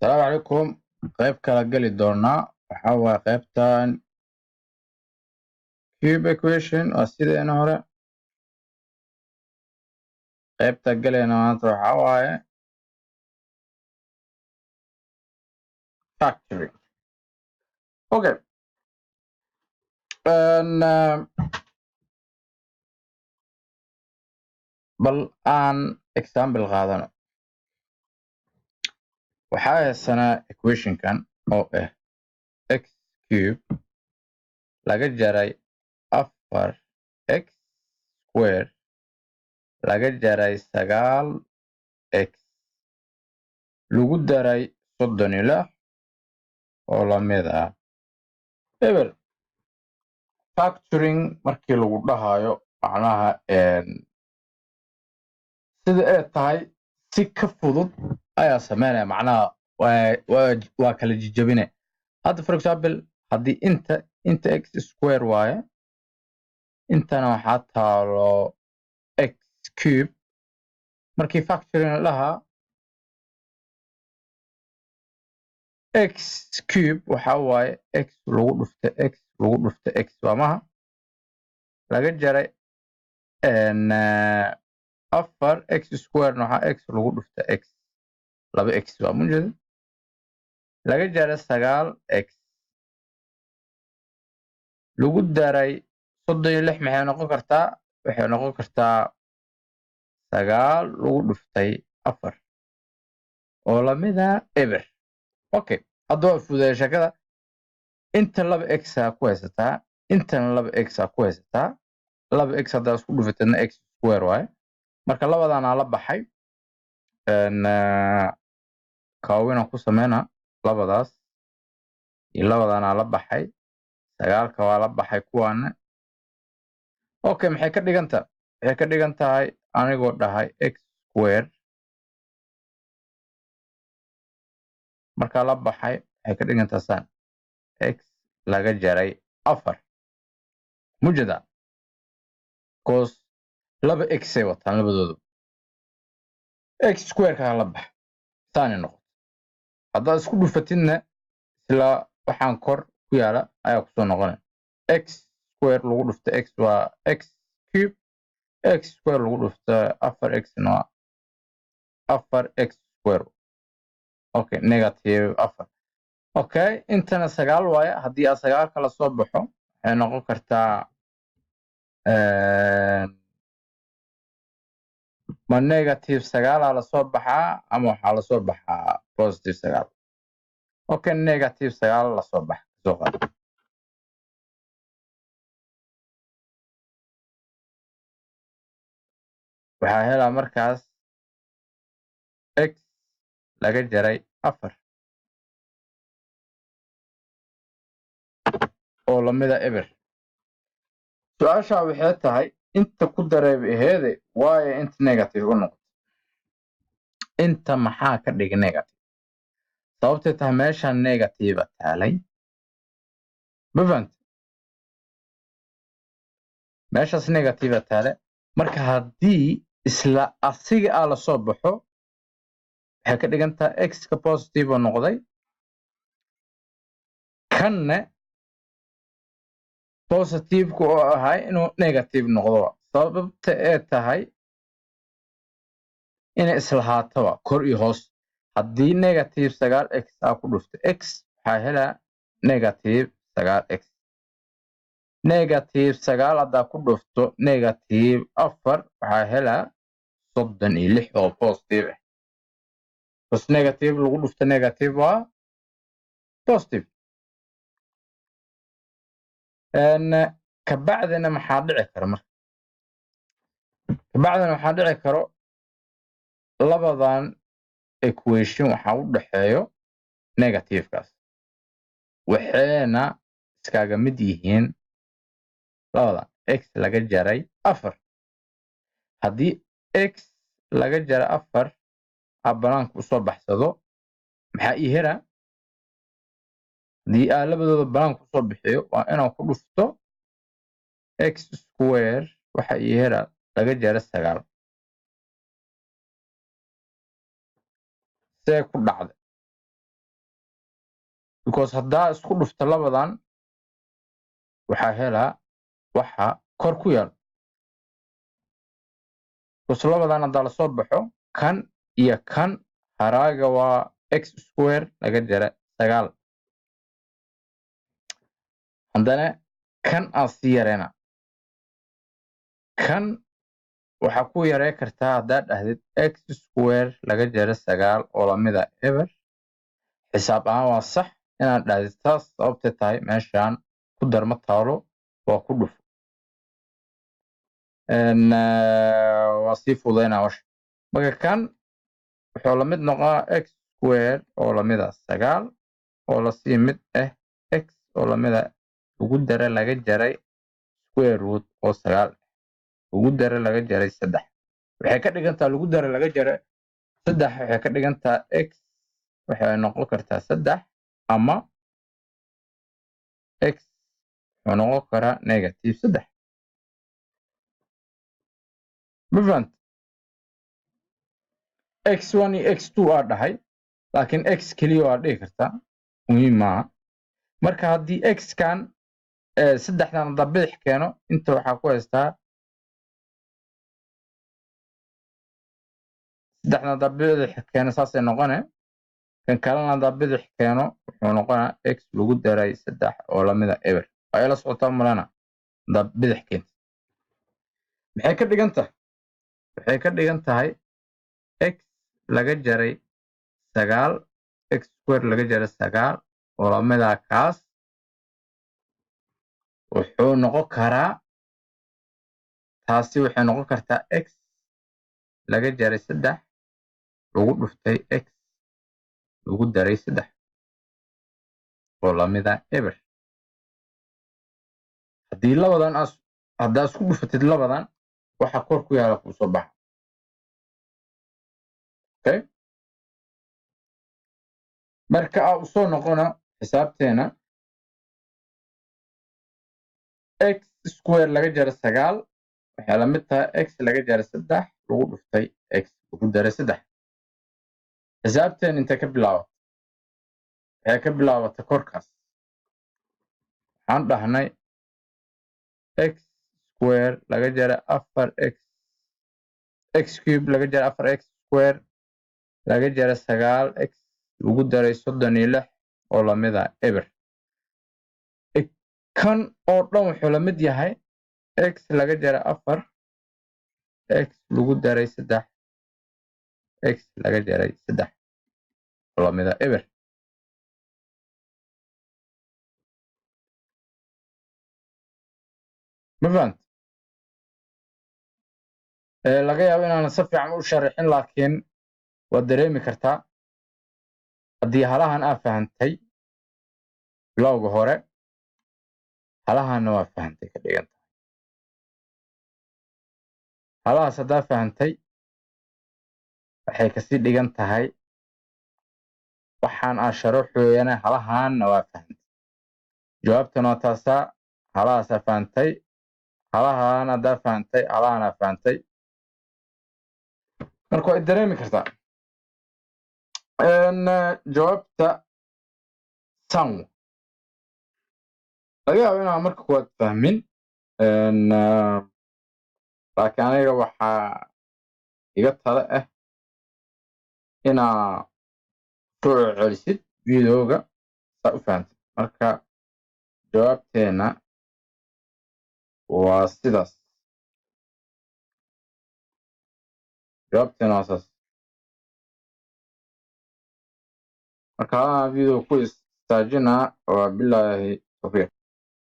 Asalaamu calaykum. Qayb kala geli doonaa waxaa waaye qaybtan cube equation. Waa sideena hore. Qaybta galayna maanta waxaa waaye factoring. Okay. Bal aan example qaadano. Waxaa haysanaa equationkan oo ah x cube laga jaray afar x square laga jaray sagaal x lagu daray 36 oo lamid ah eber. Factoring markii lagu dhahayo, macnaha sida ay tahay si ka fudud ayaa sameynaya, macnaha waa kala jijabine. Hadda, for example, haddii inta x square waaye, intana waxaa taalo x cube. Markii factoring la dhahaa, x cube waxaa waaye x lagu dhufta x lagu dhufta x, waa maha, laga jaray afar x square na waxaa x lagu dhufta x, laba x waa mujeeda, laga jaray sagaal x lagu daray 36. Maxay noqon kartaa? Waxay noqon kartaa sagaal lagu dhuftay afar oo lamida eber. Okay, hadda waa fududeeya sheekada. Inta laba x aa ku haysataa, intana laba x aa ku haysataa. Laba x haddaa isku dhufatadna x square waaye. Marka labadaanaa la baxay, kaawinaan ku sameynaa. Labadaas iyo labadaanaa la baxay, sagaalka waa la baxay kuwaana. Okay, maxay ka dhigan tahay? Waxay ka dhigan tahay anigoo dhahay x square markaa la baxay, waxay ka dhigan tahay saan: x laga jaray afar mujeda, because laba x ay wataan labadoodu. X square-ka la bax, saanay noqoto. Haddaad isku dhufatidna, isla waxaan kor ku yaala ayaa kusoo noqonaya. X square lagu dhufta x waa x cube, x square lagu dhufta afar x na waa afar x square. Okay, negative afar. Okay, intana sagaal waaye. Haddii aad sagaal kala soo baxo, waxay noqon kartaa ma negative sagaalaa lasoo baxaa ama waxaa lasoo baxaa positive sagaal? Okay, negative sagaal lasoo baxa, kasoo qaad. Waxaa helaa markaas x laga jaray afar oo lamida eber. Su-aashaa waxay tahay, inta ku dareeba aheede waayo inta negative u noqoto? Inta maxaa ka dhig negative? Sababtay tahay meeshaan negative taalay, ma fahante? Meeshaas negative taale. Marka haddii isla asiga aa lasoo baxo, waxay ka dhigan tahay x ka positive oo noqday, kanne positive-ka oo ahay inuu negative noqdo. Sababta ee tahay inay islahaataba kor iyo hoos. Haddii negative sagaal x aa ku dhufto x, waxaa helaa negative sagaal x. Negative sagaal haddaa ku dhufto negative afar, waxaa helaa 36 oo positive ah, bas negative lagu dhufto negative waa positive. Kabacdina maxaa dhici kara? Marka kabacdina waxaa dhici karo labadan equation waxaa u dhexeeyo negativekaas, waxayna iskaga mid yihiin labadan x laga jaray afar. Haddii x laga jaray afar aa banaanka usoo baxsado, maxaa ii helaa? Haddii aa labadooda banaanka usoo bixiyo, waa inaan ku dhufto x square, waxa ii helaa laga jara sagaal. See ku dhacday? Because haddaa isku dhufto labadan, waxaa helaa waxa kor ku yaal. Because labadan haddaa lasoo baxo, kan iyo kan, haraaga waa x square laga jara 9. Haddana kan aan sii yareyna. Kan waxaa ku yarey kartaa haddaad dhahdid x square laga jara 9 oo lamida eber. Xisaab ahaan waa sax inaad dhahdid taas, sababtay tahay meeshaan ku darma taalo, waa ku dhufo. Waa sii fududaynaa hawsha. Marka kan wuxuu la mid noqonaa x square oo lamida 9 oo lasii mid ah x oo lamida ugu dara laga jaray square root oo 9 ugu dara laga jaray 3. Waxay ka dhigantaa lagu dara laga jaray 3, waxay ka dhigantaa x waxay noqon kartaa 3 ama x wuxuu noqon karaa negative 3. Ma fahant? X1 iyo x2 aa dhahay, laakiin x keliya waa dhihi kartaa, muhiim maaha. Marka haddii x kan saddexdan haddaa bidix keeno, inta waxaa ku haystaa saddexdan haddaa bidix keeno, saasay noqone. Kan kalena haddaa bidix keeno, wuxuu noqonaa x lagu daray 3 oo lamida eber. Waa ila socotaa malana? Haddaa bidix keento, maxay ka dhigan tahay? Waxay ka dhigan tahay x laga jaray 9, x square laga jaray 9 oo lamida kaas, wuxuu noqon karaa, taasi waxay noqon kartaa x laga jaray 3 lagu dhuftay x lagu daray 3 oo lamida eber. Haddii labadan as haddaa isku dhufatid labadan, waxa kor ku yaala kuu soo baxa. Okay, marka aa usoo noqono xisaabteena, x square laga jaro 9 waxay la mid tahay x laga jaro 3 lagu dhuftay x lagu daray 3. Xisaabteen intay ka bilaabatay? Waxay ka bilaabatay korkaas. Waxaan dhahnay x square laga jaro 4 x, x cube laga jaro 4 x square laga jaro 9 x lagu daray 36 oo lamid ah eber. Kan oo dhan wuxuu la mid yahay x laga jaro 4 x lagu daray 3 x laga jaray 3 oo lamid ah eber. Ma fahant? Laga yaabo inaanan si fiican u sharaxin, laakiin waad dareemi kartaa haddii halahan aa fahantay bilowga hore, halahanna waa fahantay ka dhigan tahay. Halahaas haddaa fahantay, waxay kasii dhigan tahay waxaan aan sharaxooyana halahanna waa fahantay. Jawaabtana waa taasaa. Halahaasaa fahantay, halahan haddaa fahantay, halahanaa fahantay. Marka waa dareemi kartaa jawaabta san. Laga yaabo inaan marka kuwaad fahmin, laakiin aniga waxaa iga tala ah inaa soo celisid videoga saa u fahantid. Marka jawaabteena waa sidaas, jawaabteena waa saas. Marka halahan video ku istaajinaa. Waa bilaahi tawfiiq.